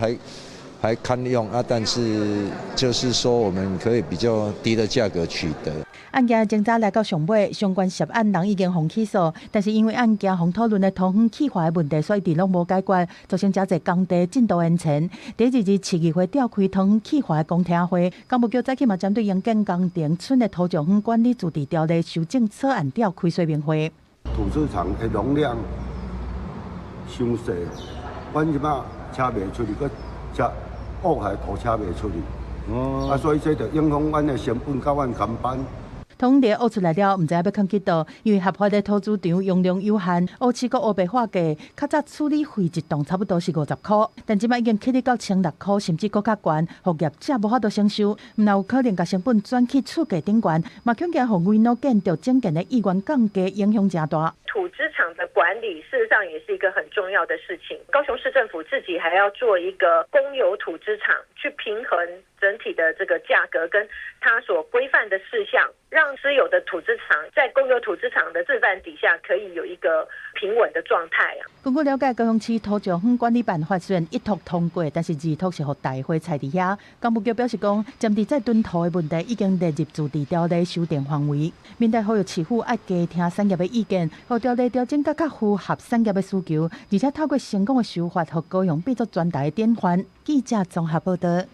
還堪用啊，但是就是說我們可以比較低的價格取得。案件偵查來到上尾，相關涉案人已經予起訴，但是因為案件予討論的土方氣化的問題，所以一直攏無解決，造成誠濟工地進度延遲。佇二二市議會召開土方氣化的公聽會，工務局早起嘛針對營建工程村的土石方管理自治條例修正草案召開說明會。土石場的容量傷細，阮這擺車袂出去，閣車挖下土車袂出去，啊，所以這就影響阮的成本佮阮工班。土地挖出來了，毋知影欲囥佇佗，因為合法的土資場容量有限，烏市閣烏白喊價，較早處理費一棟差不多是50箍，但這擺已經起到1600箍，甚至閣較懸，予業者無法度承受，毋但有可能共成本轉去厝價頂懸，嘛恐驚予危老建築整建的意願降低，影響誠大。土資場的管理，事實上也是一個很重要的事情。高雄市政府自己還要做一個公有土資場，去平衡整體的這個價格跟它所規範的事項，讓私有的土資場在公有土資場的示範底下，可以有一個平穩的狀態啊。根據了解，高雄市土石方管理辦法雖然一讀通過，但是二讀是予大會裁佇遐。工務局表示講，針對這囤土的問題，已經列入自治條例修訂範圍。面對呼籲市府愛加聽產業的意見，予條例調整較較符合產業的需求，而且透過成功的修法，予高雄變做全台的典範。記者綜合報導。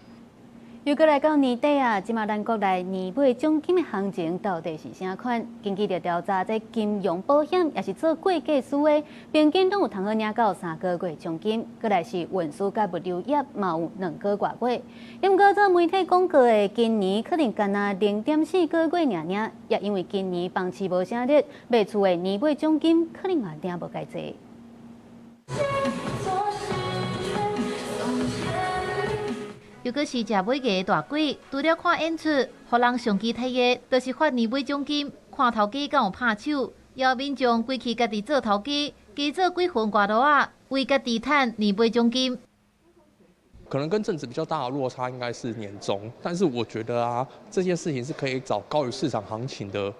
又閣來到年底啊，這馬咱國內年尾獎金的行情到底是啥款？根據著調查，這金融保險抑是做會計師的，平均攏有通好領到3個月獎金。閣來是運輸佮物流業，嘛有2個外月。毋過做媒體廣告的，今年可能干焦0.4個月爾爾，也因為今年房市無啥熱，賣厝的年尾獎金可能嘛領無蓋濟。又閣是食尾牙大鬼，除了看演出，予人上期待的，就是發年尾獎金。看頭家敢有拍手，也有民眾規氣家己做頭家，加做幾份外勞仔，為家己趁年尾獎金。可能跟正職比較大的落差應該是年終，但是我覺得啊，這件事情是可以找高於市場行情的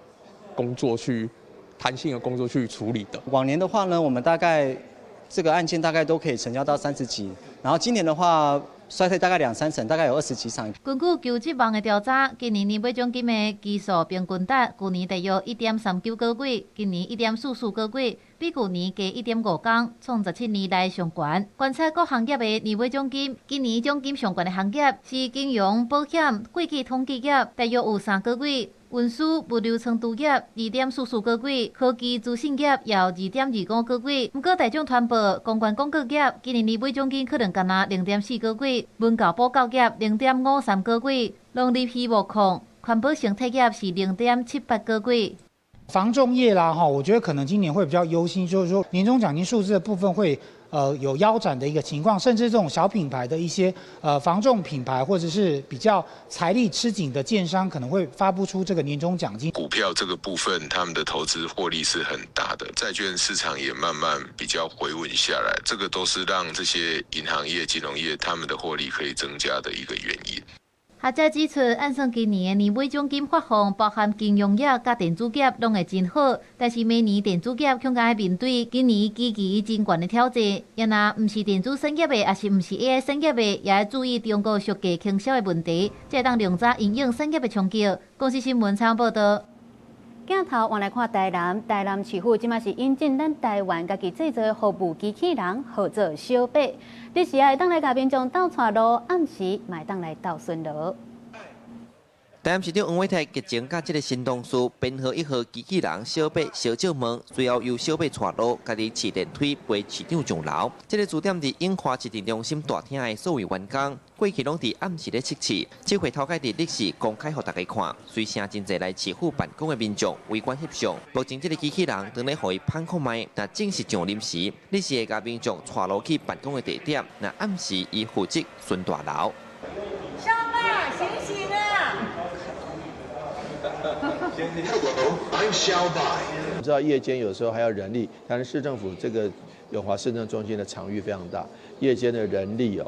工作去彈性的工作去處理的。往年的話呢，我們大概這個案件大概都可以成交到30幾，然後今年的話，衰退大概2、3成，大概有20幾場。根據求職網的調查，今年年尾獎金的基數平均值，舊年大約1.39個月，今年1.44個月，比舊年加1.5工，創17年來上懸。觀察各行業的年尾獎金，今年獎金上懸的行業是金融、保險、會計統計業，大約有3個月。運輸、物流倉儲業2.44個月，科技資訊業也有2.25個月。毋過大眾傳播、公關廣告業今年年尾獎金可能干焦0.4個月，文教補教業0.53個月，農林漁牧礦、環保生態業是0.78個月。房仲業啦，哈，我覺得可能今年會比較憂心，就是說年終獎金數字的部分會有腰斬的一個情況，甚至這種小品牌的一些房仲品牌，或者是比較財力吃緊的建商，可能會發不出這個年終獎金。股票這個部分，他們的投資獲利是很大的，債券市場也慢慢比較回穩下來，這個都是讓這些銀行業、金融業他們的獲利可以增加的一個原因。學者指出，按算今年的年尾獎金發放，包含金融業佮電子業，攏會真好。但是明年電子業恐驚愛面對今年基期真懸的挑戰。也若毋是電子產業的，抑是毋是 AI 產業的，也愛注意中國俗價傾銷的問題，才會當量早因應產業的衝擊。公視新聞採訪報導。鏡頭換來看台南，台南市府這馬是引進咱台灣家己製造的服務機器人，號做小白。日時會當來共民眾鬥帶路，暗時嘛會當來鬥巡邏。台南市長黃偉泰激情佮這个新同事編號1號機器人小白相借問，隨後由小白帶路，家己騎電梯陪市長上樓。這个據點佇永華市政中心大廳的數位員工，過去攏佇暗時咧測試，這回頭擺佇日時公開予大家看，隨聲真濟來市府辦公的民眾圍觀翕相。目前這个機器人當咧予伊判看覓，若正式上任時，日時會共民眾帶路去辦公的地點，若暗時伊負責巡大樓。小白，醒醒啊！ I'm 小白。我們知道夜間有時候還要人力，但是市政府這個永華市政中心的場域非常大，夜間的人力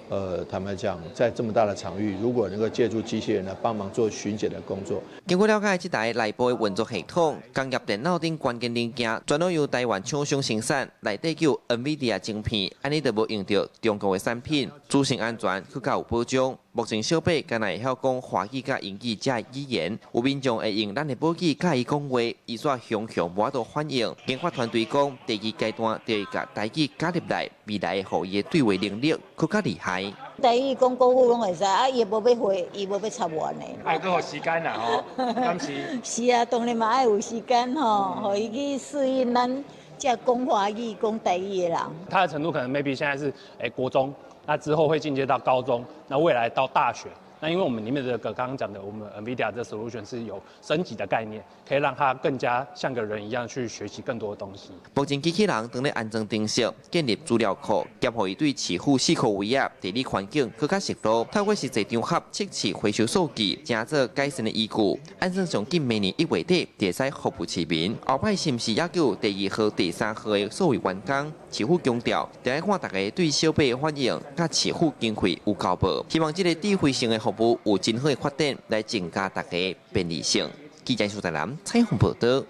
哦，坦白講，在這麼大的場域，如果能夠借助機器人來幫忙做巡檢的工作。經過了解，這台內部的運作系統、工業電腦等關鍵零件，全攏由台灣廠商生產，內底閣有 NVIDIA 晶片，按呢就無用著中國的產品，資訊安全閣較有保障。目前小白敢若會曉講華語佮英語這語言，有民眾會用咱的母語佮伊講話，伊煞雄雄無法度反應。研發團隊講，第二階段就會共台語加入來，未來予伊的對話能力閣較厲害。台語講國語攏會使，啊，伊也無欲回，伊無欲插我呢。愛閣予時間啦吼，敢是？是啊，當然嘛愛有時間吼，予伊去適應咱這講華語、講台語的人。他的程度可能 maybe 現在是國中，那之後會進階到高中，那未來到大學。那因為我們裡面這個剛剛講的，我們 NVIDIA 這 solution 是有升級的概念，可以讓它更加像個人一樣去學習更多的東西。目前機器人正咧安裝程式，建立資料庫，兼予伊對市府四箍圍仔地理環境閣較熟路。透過實際場合測試回收數據，成做改善的依據。按算上緊明年1月底就會使服務市民。後擺是毋是猶閣有第二號、第三號的數位員工？市府強調，著愛看大家對小白的反應，佮市府經費有夠無？希望這个智慧型的服務有真好的發展，來增加大家便利性。記者蘇台南採訪報導。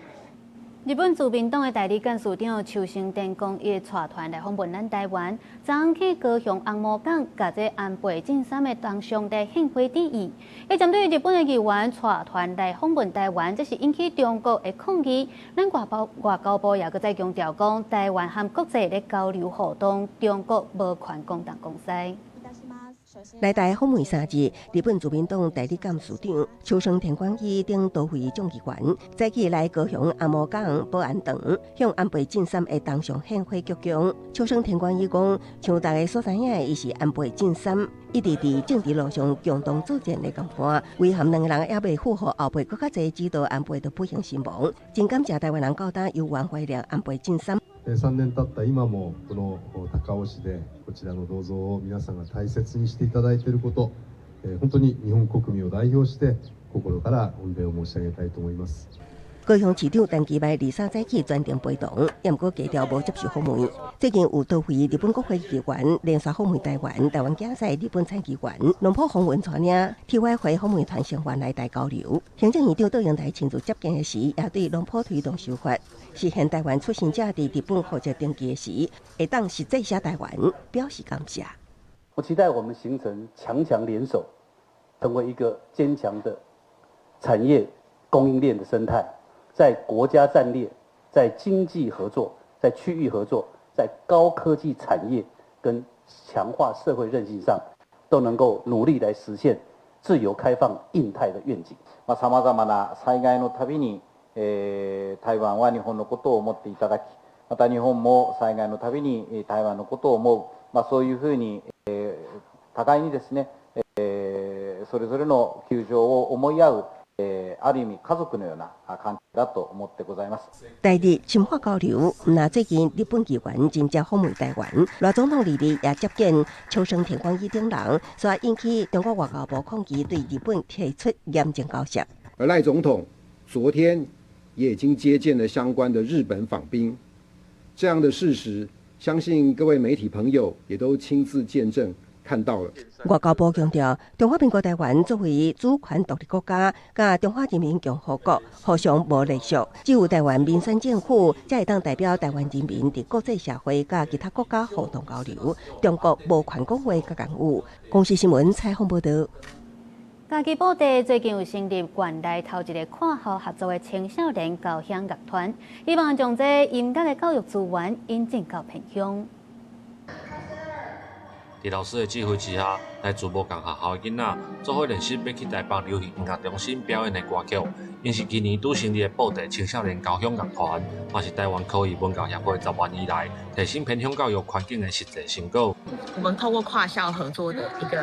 日本自民黨的代理幹事長秋生田光一帶團來訪問咱台灣，昨昏去高雄紅毛港，共這安倍晉三的銅像來獻花致意。伊針對日本的議員帶團來訪問台灣，這是引起中國的抗議。咱外交部也閣再強調講，台灣和國際咧交流互動，中國無權講東講西。來台訪問3日，日本自民黨代理幹事長秋生田光一等多位眾議員，早起來高雄紅毛港保安堂向安倍晉三的銅像獻花鞠躬。秋生田光一講，像大家所知影的，伊是安倍晉三一直佇政治路上共同作戰的共伴，遺憾兩个人猶未符合後輩閣較濟指導安倍就不幸身亡。真感謝台灣人到今猶原懷念安倍晉三。 3年経った今もこの高雄市でこちらの銅像を皆さんが大切にしていただいていること、本当に日本国民を代表して心から御礼を申し上げたいと思います。高雄市長陳其邁23早起專程陪同，毋過低調無接受訪問。最近有多位日本國會議員連續訪問台灣，台灣競賽日本參議員農浦訪問帶領體委會訪問團成員來台交流。行政院長卓榮泰親自接見的時，也對農浦推動修法，實現台灣出生者佇日本戶籍登記的時，會當實際寫台灣，表示感謝。我期待我們形成強強聯手，成為一個堅強的產業供應鏈的生態。在國家戰略、在經濟合作、在區域合作、在高科技產業跟強化社會韌性上，都能夠努力來實現自由開放印太的願景。さまざまな災害のたびに、台灣は日本のことを思っていただき、また日本も災害のたびに台灣のことを思う、そういうふうに、互いにですね、それぞれの窮状を思い合うある意味家族のような関係だと思ってございます。台日深化交流，毋但最近日本議員真正訪問台灣，賴總統二日也接見秋生田光一等人，煞引起中國外交部抗議，對日本提出嚴正交涉。而賴總統昨天也已經接見了相關的日本訪賓，這樣的事實，相信各位媒體朋友也都親自見證。看到了。外交部強調，中華民國台灣作為主權獨立國家，佮中華人民共和國互相無隸屬，只有台灣民選政府才會當代表台灣人民佇國際社會佮其他國家互動交流。中國無權講話佮干預。公視新聞採訪報導。嘉義布袋最近有成立縣內頭一个跨校合作的青少年交響樂團，希望將這音樂的教育資源引進到偏鄉。佇老師的指揮之下，來自無仝學校的囡仔做伙練習欲去台北流行音樂中心表演的歌曲。𪜶是今年拄成立的布袋青少年交響樂團，嘛是台灣科藝文教協會10年以來提升偏鄉教育環境的實際成果。我們透過跨校合作的一個，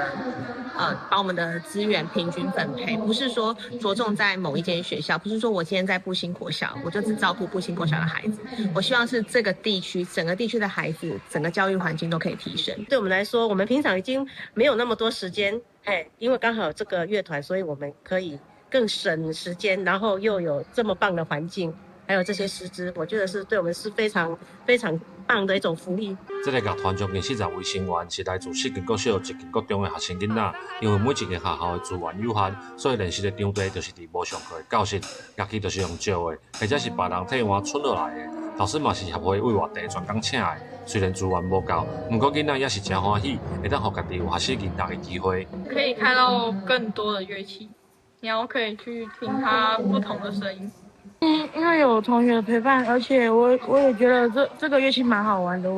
把我們的資源平均分配，不是說著重在某一間學校，不是說我今天在復興國小，我就只照顧復興國小的孩子。我希望是這個地區，整個地區的孩子，整個教育環境都可以提升。對我們來說，我們平常已經沒有那麼多時間，嘿，因為剛好有這個樂團，所以我們可以更省時間，然後又有這麼棒的環境，還有這些師資，我覺得是對我們是非常非常棒的一種福利。這个樂團將近40位成員是來自四間國小、一間國中的學生囡仔，因為每一間學校的資源有限，所以練習的場地就是佇無上課的教室，樂器就是用借的，或者是別人替換出落來的。老師嘛是協會委外地專工請的。雖然資源無夠，毋過囡仔也是誠歡喜，會當予家己有學習音樂的機會。可以看到更多的樂器，然後可以去聽它不同的聲音。因為有同學陪伴，而且我也覺得這個樂器蠻好玩的，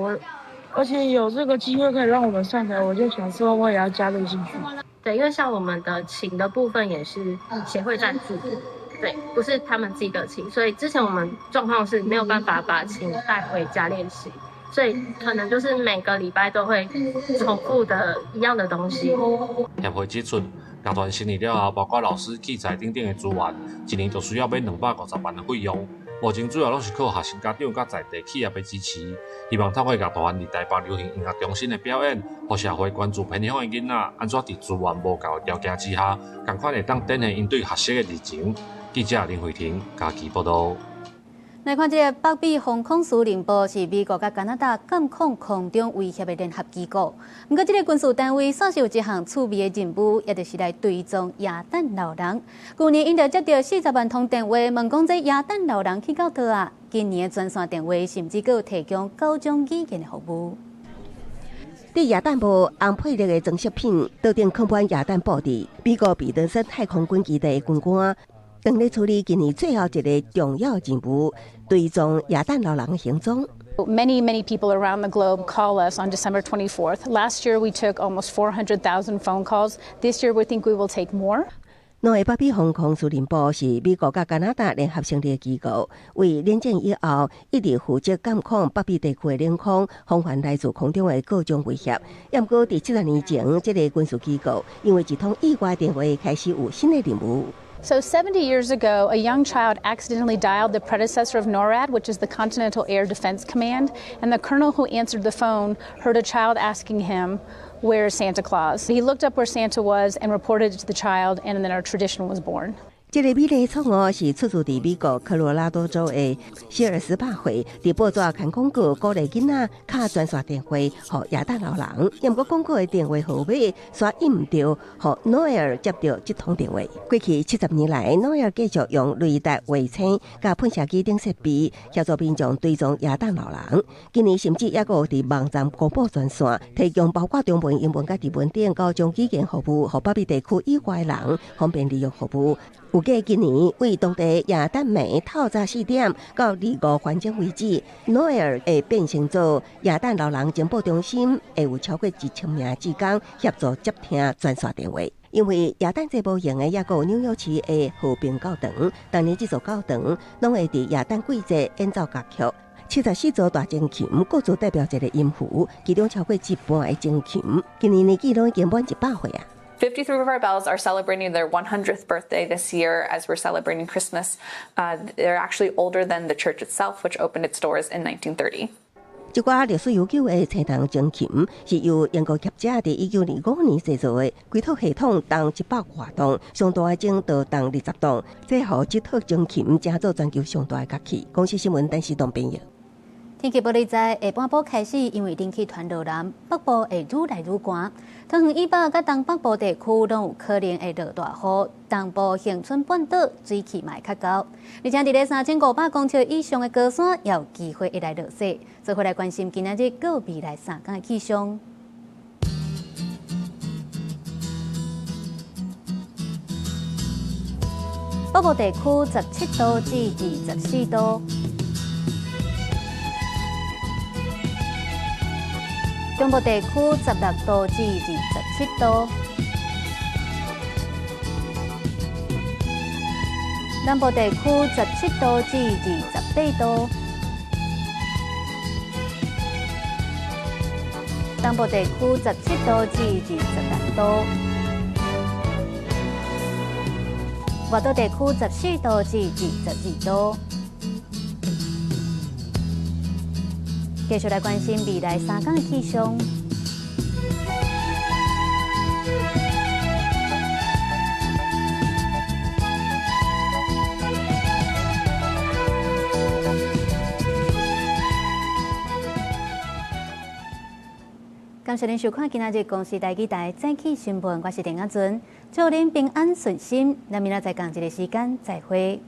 而且有這個機會可以讓我們上台，我就想說我也要加入進去。對，因為像我們的琴的部分也是協會贊助，對，不是他們自己的琴，所以之前我們狀況是沒有辦法把琴帶回家練習，所以可能就是每個禮拜都會重複的一樣的東西。協會指出，樂團成立了後，包括老師、器材等等的資源，一年就需要買250萬的費用。目前主要攏是靠學生家長佮在地企業的支持。希望透過樂團佇台北流行音樂中心的表演，予社會關注偏鄉的囡仔，按怎佇資源無夠的條件之下，仝款會當展現𪜶對學習的熱情。記者林慧婷嘉義報導。來看這个北美防空司令部是美國佮加拿大監控空中威脅的聯合機構。毋過，這个軍事單位煞是有一項趣味的任務，也就是來追蹤耶誕老人。舊年𪜶就接著40萬通電話，問講這耶誕老人去到佗啊？今年的專線電話甚至閣有提供九種語言的服務。佇耶誕帽紅配綠的裝飾品，桌頂囥滿耶誕布置。美國彼得森太空軍基地的軍官當咧處理今年最後一个重要任務，追蹤耶誕老人行蹤。 Many, many people around the globe call us on December 24th. Last year, we took almost 400,000 phone calls. This year, we think we will take more. 挪威北美防空司令部是美國佮加拿大聯合成立的機構，為冷戰以後一直負責監控北美地區的領空，防範來自空中的各種威脅。毋過，佇70年前，這个軍事機構因為一通意外電話開始有新的任務。 So 70 years ago, a young child accidentally dialed the predecessor of NORAD, which is the Continental Air Defense Command, and the colonel who answered the phone heard a child asking him, "Where's Santa Claus?" He looked up where Santa was and reported it to the child, and then our tradition was born. 這个美麗錯誤是出自佇美國科羅拉多州的希爾斯巴會，佇報紙刊廣告鼓勵囡仔敲專線電話予耶誕老人。毋過廣告的電話號碼煞印毋著，予諾埃爾接著這通電話。過去70年來，諾埃爾繼續用雷達、衛星、佮噴射機等設備協助民眾追蹤耶誕老人。今年甚至猶閣有佇網站公布專線，提供包括中文、英文佮日文等九種語言服務，予北美地區以外的人方便利用服務。預計今年對當地耶誕暝透早4點到25分鐘為止，諾埃爾會變成做耶誕老人情報中心，會有超過1000名志工協助接聽專線電話。因為耶誕節無閒的，猶閣有紐約市的和平教堂，逐年這座教堂攏會佇耶誕季節演奏樂曲。74座大鐘琴，各自代表一个音符，其中超過一半的鐘琴，今年年紀攏已經滿100歲啊！ 53 of our bells are celebrating their 100th birthday this year as we're celebrating Christmas. They're actually older than the church itself, which opened its doors in 1930. 這掛歷史悠久的青銅鐘琴是由英國業者佇1925年製造的，規套系統重100外磅，上大的鐘就重20磅，這予這套鐘琴成做全球上大的樂器。公視新聞陳時東編譯。天氣報你知，下半晡開始，因為冷氣團落南，北部會愈來愈寒。桃園以北佮東北部地區攏有可能會落大雨，東部恆春半島水氣嘛會較高。而且佇咧3500公尺以上的高山，也有機會會來落雪。做伙來關心今仔日閣未來3天的氣象。北部地區17度至24度。中部地區16度至27度，南部地區17度至28度，東部地區17度至26度，外島地區14度至22度。繼續來關心未來3天的氣象。感謝您收看今仔日公視台語台早起新聞，我是陳亞尊，祝您平安順心。咱明仔載仝一个時間再會。